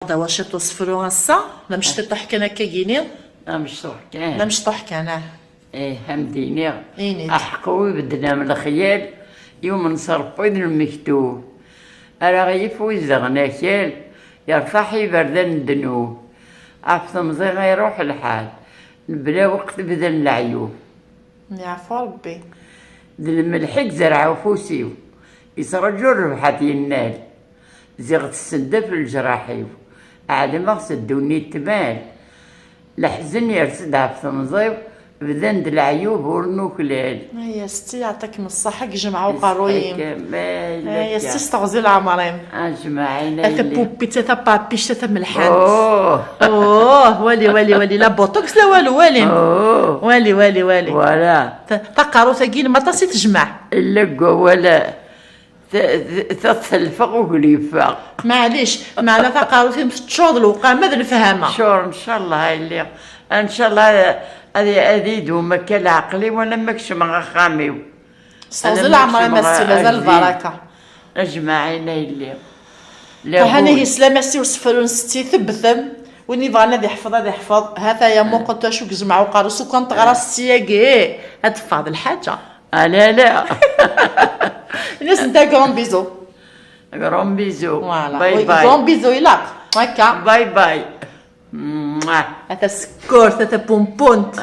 غدا واش توصفرو غسا لا مشطيطح كان هكا كيني. مشطوح لا كان. مشطوح كان آه. ايه همديني. إينيت. احقوي بدنا من الخيال يوم نصرفو المكتوب أرا غيف ويزغنا كال يرفع يبردان الذنوب عف تمزي غيروح الحال بلا وقت بدل العيوب. يعفو ربي. ذي الملحق زرع فوسيو يسرجو الربحة ينال زيغت السدة في الجراحيو أعلم سدوني التمال الحزن يرسد عف تمزيو بدن العيوب ورنو كلال. يا ستي يعطيك من الصحة جمعة وقرويم. يا ستي يا استغزي العمرين. أجمعين. اتا بوبي تاتا بابيش تاتا ملحان. أوه. اوه والي والي والي لا بوتوكس لا والو والي. أوه. والي والي والي. voilà. تقارو تاكين ما تاسي تجمع. إلا ولا تتلفق وكليفة. معليش معنا تقارو تشوض الوقامة ذا الفهامة. شور ان شاء الله اللي ان شاء الله هذه يدوم كان عقلي وانا ماكش مع خاميو. استغزي العمرين ما ستي مازال البركة. اجمعين اللي هاني هي سلامة سي وسفرون ستي ثبثم وين يبغى نادي يحفظ هذا يحفظ هذا يا مو قلت شو جمعوا قارو سو كان تغرا ستي هاد فاضل الحاجة. لا لا. الناس نتا gros bisou. gros bisou. voilà. باي باي. gros bisou يلاق هكا. باي باي. هذا سكور هذا بونبونت.